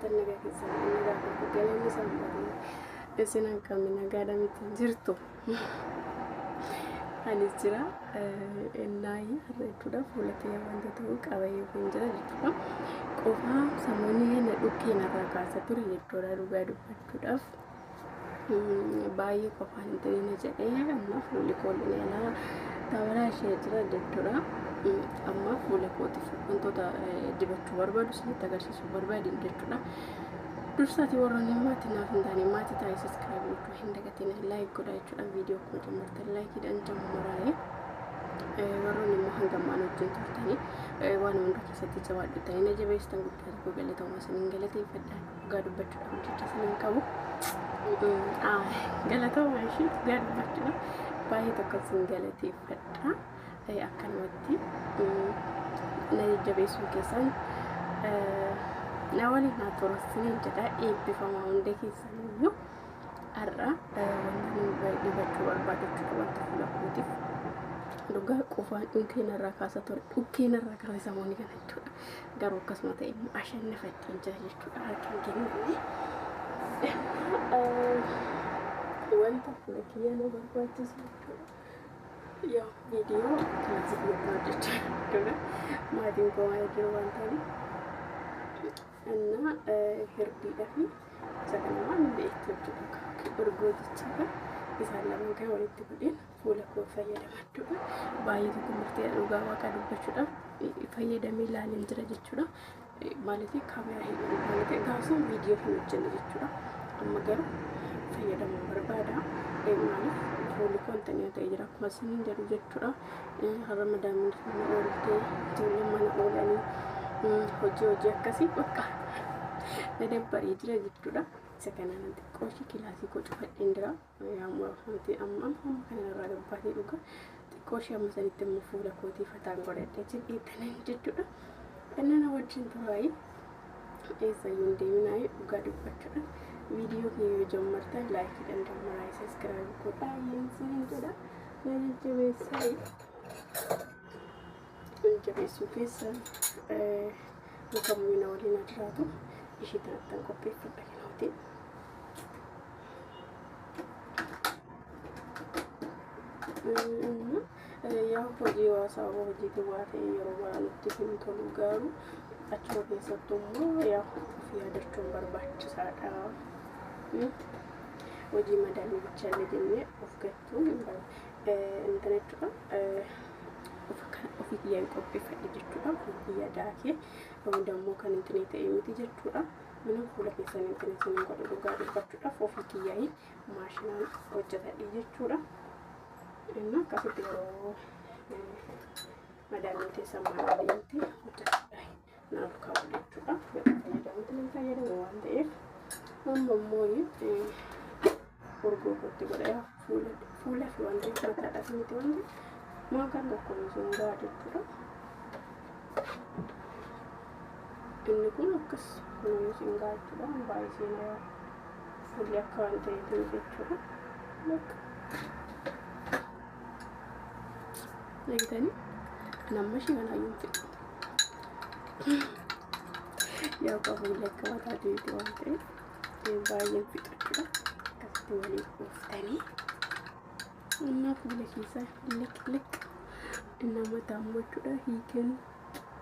Jirtan nagaa keessan nagaa tokko galanni isaan isin akkami nagaadha miti jirtu. Anis jira innaayi har'a jechuudha fuula kiyya wanta ta'u qabayyee kun jira jechuudha. Qofaa samoonni kana dhukkee narraa kaasa ture jechuudha dhugaa dubbachuudhaaf. Baay'ee qofaan hin ta'in jedhee amma fuulli koo ilaalaa tabalaa ishee jira jechuudha. Amma fuula kootiif wantoota dibachuu barbaadu isinitti agarsiisuu barbaadin jechuudha. Dursaati warroonni maatii naaf hin taane maatii taa'ee subscribe gochuu hin dagatiin, like godhaa jechuudha. Viidiyoo kun jammartan likeiidhaan jammaraa'ee warroonni immoo hanga ammaan wajjin turtanii waan hunda keessatti jabaadhutanii na jabeessitan guddaa tokko galatooma isiniin galateeffadha. Dhugaa dubbachuudhaaf jecha isiniin qabu. Galatooma ishee dhugaa dubbachuudhaaf baay'ee tokko isin galateeffadha. Akkanumatti na jajjabeessuu keessan na waliin haa turu isiniin jedha. Eebbifamaa hunda keessaniyyuu. Har'a wanta dibachuu barbaadu jechuudha, wanta fuula kootiif dhugaa qofaan dhukkee narraa kaasa ture, dhukkee narraa kaasa samoonni kana jechuudha. Garuu akkasuma ta'e immoo ashannafadheen jira jechuudha, harka hin kennine. Wanta fuula kiyya na barbaachisu jechuudha. Yaa viidiyoo kilaasii kiyyatti hojjechaa jechuudha. Maatiin koo waan jiru waan ta'eef. Innaa hirdiidhaa fi isa kana waan beektu jechuudha. Urgoo jechuudha. Isaan lamaan kan walitti godheen fuula koo fayyadama jechuudha. Baay'ee tokko murtee dhugaa waaqaa dubbachuudhaaf fayyadamee ilaaleen jira jechuudha. Maaliif kaameraa hin maaliif gaafsan viidiyoo hin hojjenne jechuudha. Amma garuu fayyadamuu barbaada. Maaliif fuulli koo intanii ta'ee jira akkuma isiniin jedhu jechuudha. Har'a madaamiin mana ooltee, ijoolleen mana oolanii, hojii akkasii bakka na dabbaree jira jechuudha. Isa kanaan xiqqoo ishee kilaasii koo cufadheen jira. Amma amma amma kana irraa gabbaatee dhuga. Xiqqoo ishee amma sanitti immoo fuula kootii fataan godhadhee jedheetanan jechuudha. Inni na wajjin turaayii eessayyuu hin deeminaayii dhugaa dubbachuudha. Viidiyoo kiyya yoo jammartan likeiidhaan jammaraa, subscribe godhaa isiniin jedha. Na jajjabeessaa. Jajjabeessuu keessa mukammuu na waliin haa jiraatu. Ishee kanattan qopheeffadha kinooti. Yaa hojii waa sababa hojiitiin waa ta'e yeroo baraa hin tolu, garuu achuma keessattuu immoo yaa of yaadachuun barbaachisaadha. Hojii madaamii bichallee jennee of gachuun hin jechuudha. Ofii kiyyaan qopheeffadhe jechuudha. Ofii kiyya daakee dammoo kan hin ta'e miti jechuudha. Minum fuula keessan hin isin godhu dhugaa dubbachuudhaaf ofii kiyyaa'ii maashinaan hojjetadhe jechuudha. Inni akkasitti yeroo madaamiin teessan mana deemte hojjetadha. Naaf kaa'u jechuudha. Yeroo fayyadamutti nan fayyadamu waan ta'eef amma immoo urgoo kootti godha. Fuula fi waan ta'eef mataadhaaf miti waan ta'eef maakaan tokko sun gahaa jechuudha. Inni kun akkas kunuunsi hin gahaa jechuudha. Baay'ee seenaa fuulli akka waan ta'eef jechuudha. Bakka. Eegdanii nama ishee kanaayyuu hin fedhu. Yaa fuulli akka mataa deemte waan ta'eef baay'een fixu jechuudha. Akkasitti waliin dhooftanii. Innaa fuula keessaa liq liq innaa mataa immoo jechuudha hiikeen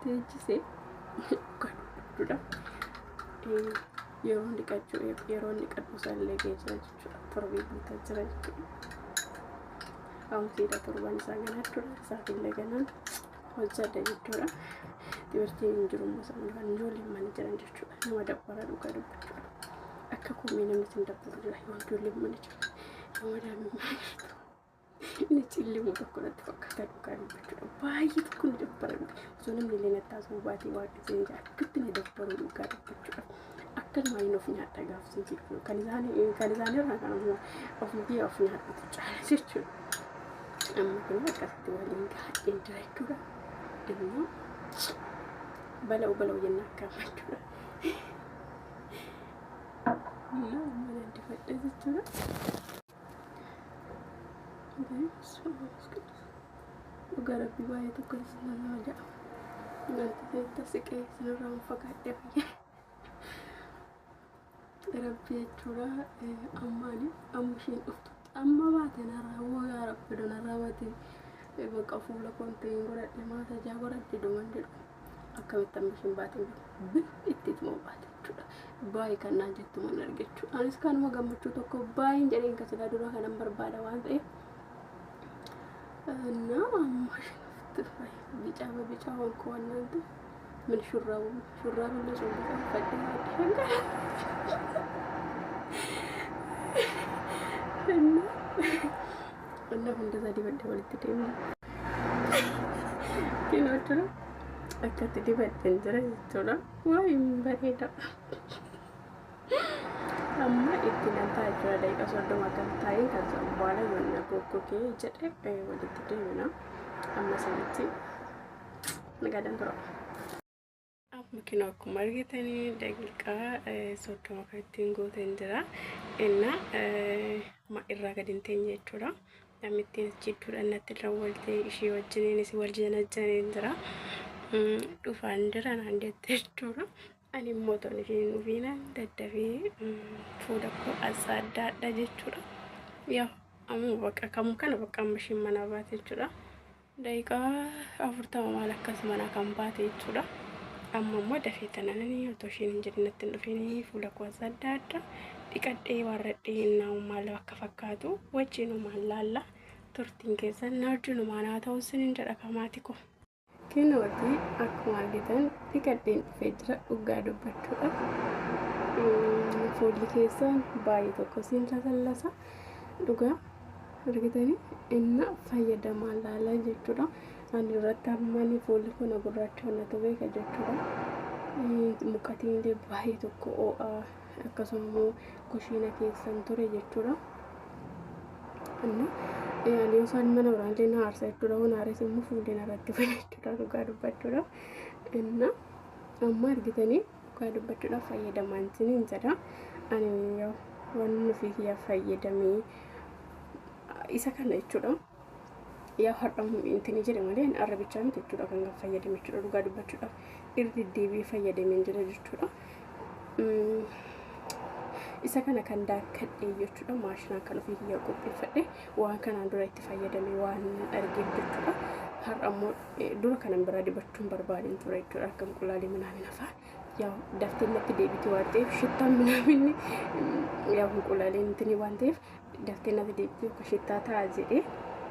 teechisee jechuudha. Yeroo dhiqachuu yeroo dhiqadhu isaallee ga'ee jira jechuudha. Torbee guutaa jira jechuudha. Hamusiidha torban isaa ganaa jechuudha. Isaafillee ganaan hojjedha jechuudha. Timirtiin hin jiru immoo sabni kan ijoolleen mana jiran jechuudha. Nama dabbara dhugaa dubbachuudha. Akka koomee namni isin dabbaru jira yoo ijoolleen mana jiran, yoo madaamiin mana jirtu. Inni cillimuu tokko natti fakkaata dhugaa dubbachuudha. Baay'ee tokko na dabbara dhugaa. Osoo namni illee natti haasa'uu baatee waan isin jaa akkatti na dabbaru dhugaa dubbachuudha. Akkanumaan of nyaadha gaafsan jechuudha. Kan isaanii irraa kan ofii kiyya of nyaadhutu caala jechuudha. Amma kun akkasitti waliin gaadheen jira jechuudha. Immoo bala'u bala'u jenna akka amma jechuudha. Innaa amma nan dibadha jechuudha. Dhugaa rabbii baay'ee tokko nama jedhama. Wanti ta'e siqee isinirraa hin fagaadhee fayyaa. Rabbi jechuudha ammaani amma isheen dhuftutti amma baate narraa woo yaa rabbi narraa baate bakka fuula koonteen godhadhe maasajaa godhadhe dhuman jedhu akkamitti amma isheen baate bil itti ituma baate jechuudha. Baay'ee kan naan jettu man arge jechuudha. Anis kanuma gammachuu tokko baay'een jedheen kan silaa duraa kanan barbaada waan ta'eef. እና amma isheen dhuftu bicaa bicaa waan koo waan naan ta'e ምን ሹራቡ ሹራቡ ለሰው እና hunda isaa dibadhee walitti deemna. Kinoo jira akkatti dibadheen jira jechuudha. Waa hin bareeda. Amma itti nan ta'a jechuudha daqiiqaa 30 kan taa'een ከዛ በኋላ የሆነ goggogee jedhe walitti deemna. Amma sanitti nagaadhaan tura. Amma kinoo akkuma argitanii daqiiqaa 30 kan ittiin gooteen jira. Inna irraa gadi hin teenye jechuudha. Namni ittiin jidduudhaan natti dawwaltee ishee wajjiniinis wal janajjaneen jira. Dhufaan jira naan jette jechuudha. Ani immoo toon isheen dhufiinaan daddafee fuula koo assaaddaadha jechuudha. Yaa amma bakka kamuu kana bakka amma isheen manaa baate jechuudha. Daqiiqaa 40 maal akkas manaa kan baate jechuudha. Amma immoo dafee tanananii otoo isheen hin jedhin natti hin dhufiin fuula koo assaaddaadha. Dhiqadhee warradhee innaa maal akka fakkaatu wajjinumaan laalla. Turtiin keessan na wajjinumaan haa ta'u isiniin jedha kamaati koo. Kinooti akkuma argitan dhiqadheen dhufee jira dhugaa dubbachuudhaaf. Fuulli keessan baay'ee tokko siin lasallasa dhugaa argitanii inna fayyadamaa laala jechuudha. Ani irratti ammani fuulli kun gurraacha natu beeka jechuudha. Mukatiin illee baay'ee tokko ho'a akkasuma immoo kushiina keessan ture jechuudha. Inna ani osoo mana biraan illee na aarsa jechuudha. Waan aares immoo fuulli narratti bane jechuudha dhugaa dubbachuudhaaf. Inna amma argitanii dhugaa dubbachuudhaaf fayyadamaan isiniin jedha. Ani waan ofii kiyyaaf fayyadamee isa kana jechuudha. Yaa har'a intini jedhe malee arrabichaa miti jechuudha kan fayyadame jechuudha dhugaa dubbachuudhaaf irra deddeebi'ee fayyadameen jira jechuudha. Isa kana kan daakkadhe jechuudha maashinaan kan ofii kiyyaa qopheeffadhe waan kanaan dura itti fayyadame waan argeef jechuudha. Har'a immoo dura kanan biraa dibachuun barbaadeen ture jechuudha akka qulqulaalee minaamin afaan yaa daftee natti deebiti waan ta'eef shittaan minaaminni yaa qulqulaalee intini waan ta'eef daftee natti deebiti akka shittaa ta'a jedhee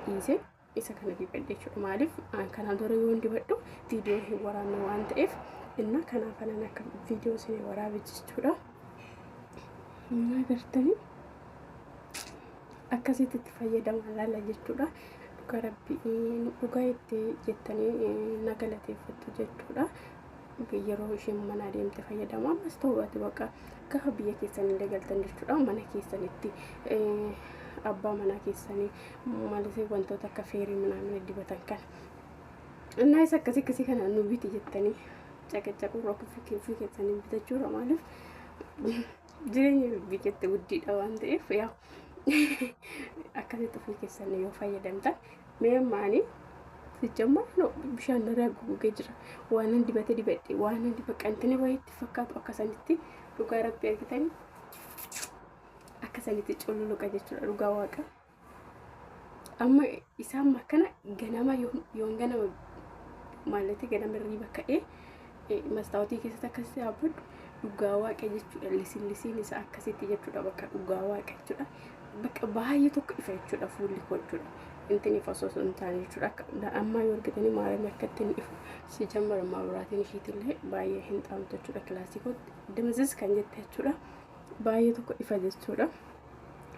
dhiise isa kana dibadhe jechuudha. Maaliif kanaan dura yoon dibadhu viidiyoo hin waraabne waan ta'eef inna kanaaf kanan akka viidiyoo isin waraabe jechuudha. Inni agartanii akkasitti itti fayyadamaa laala jechuudha. Dhugaa rabbii dhugaa itti jettanii na galateeffattu jechuudha. Yeroo isheen mana deemte fayyadamu ammas ta'uu baate bakka gaafa biyya keessan illee galtan jechuudha. Mana keessanitti abbaa manaa keessanii maalisee wantoota akka feerii minaamin dibatan kana. Innaa isa akkasii akkasii kana nu biti jettanii caqacaquu ofii keessanii bitachuudha maaliif jireenya biyyatti guddiidha waan ta'eef yaa akkasitti ofii keessanii yoo fayyadamtan mee ammaanii sijjammaa bishaan narraa gogee jira waan dibate dibadhe waan dibaqantini wayiitti fakkaatu akkasanitti dhugaa rabbi argitanii akkasanitti cululuqa jechuudha dhugaa waaqa. Amma isaan akkana ganama yoon ganama maallatti ganama hirriiba ka'ee mastaawotii keessatti akkasitti dhaabbadhu dhugaa waaqa jechuudha lisin lisiin isaa akkasitti jechuudha bakka dhugaa waaqa jechuudha bakka baay'ee tokko ifa jechuudha fuulli koo jechuudha intin ifa osoo hin taane jechuudha akka ammaa yoo argitanii maarami akka ittiin ifu si jammara maabiraatiin ishiitillee baay'ee hin xaamtu jechuudha kilaasikotti dimzis kan jette jechuudha baay'ee tokko ifa jechuudha.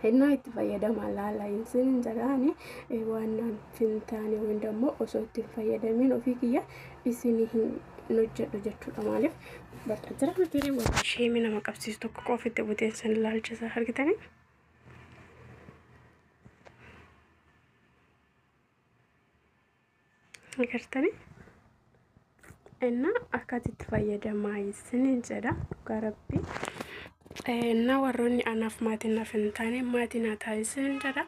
Innaa itti fayyadamaa laala isin jedhaani waan naaf hin taane yookiin immoo osoo itti hin fayyadamiin ofii kiyya isin hin hojjedhu jechuudha. Maaliif bakka jira miti waan sheemii nama qabsiisu tokko qofitti buteen san ilaalchisa argitanii. Agartanii? Innaa akkasitti itti fayyadamaa isiniin jedha dhugaa rabbii. Innaa warroonni anaaf maatii naaf hin taane maatii naa ta'a isiniin jedha.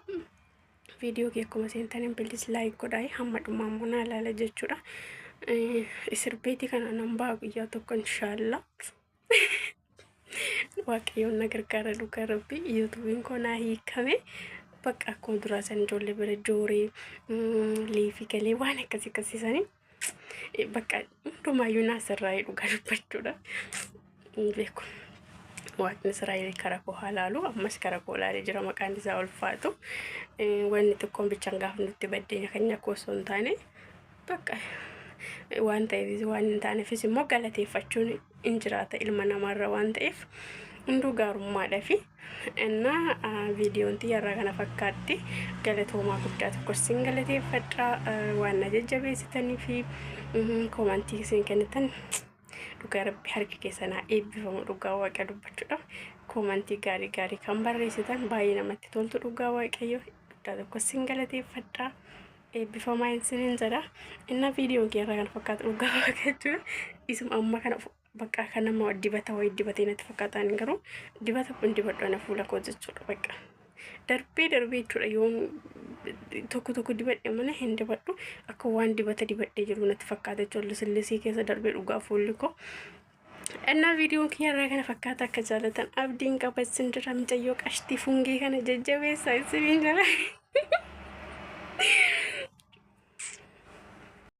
Viidiyoo kee akkuma seentaniin bilis like godhaa hamma dhumaa immoo naa ilaala jechuudha. Sirbeetii kana nan ba'a guyyaa tokko inshaallaa. Waaqayyoon na gargaara dhugaa rabbi yuutuubiin koo naa hiikame. Bakka akkuma duraa san ijoollee bira jooree liifii galee waan akkasii akkasiisanii bakka hundumaayyuu naa sirraa'ee dhugaa dubbachuudha. Hin beeku. Waaqni Israa'el kara koo haa laalu ammas kara koo laalee jira maqaan isaa ulfaatu. Wanni xiqqoon bichaan gaafa nutti baddeenya keenya koo osoo hin taane bakka waan ta'eefis waan hin taaneefis immoo galateeffachuun hin jiraata ilma namaarra waan ta'eef hunduu gaarummaadha fi innaa viidiyoon tiyyarraa kana fakkaatti galatoomaa guddaa tokko isin galateeffadha waan na jajjabeessitanii fi koomantii isin kennitan dhugaa rabbi harki keessan haa eebbifamu dhugaa waaqa dubbachuudhaaf koomantii gaarii gaarii kan barreessitan baay'ee namatti toltu dhugaa waaqayyo guddaa tokko isin galateeffadha. Eebbifamaa isiniin jedha. Innaa viidiyoon kiyarraa kana fakkaatu dhugaa waaqa jechuudha. Isuma amma kana bakka akka nama dibata wayii dibatee natti fakkaata ani garuu dibata hin dibadhu ana fuula koo jechuudha bakka. Darbee darbee jechuudha yoon tokko tokko dibadhe mana hin dibadhu akka waan dibata dibadhee jiru natti fakkaata jechuudha. Lisillisii keessa darbee dhugaa fuulli koo. Innaa viidiyoon kiyyarraa kana fakkaata akka jaalatan abdiin qaba isin jira mucayyoo qashtii fungee kana jajjabeessaa isiniin jira.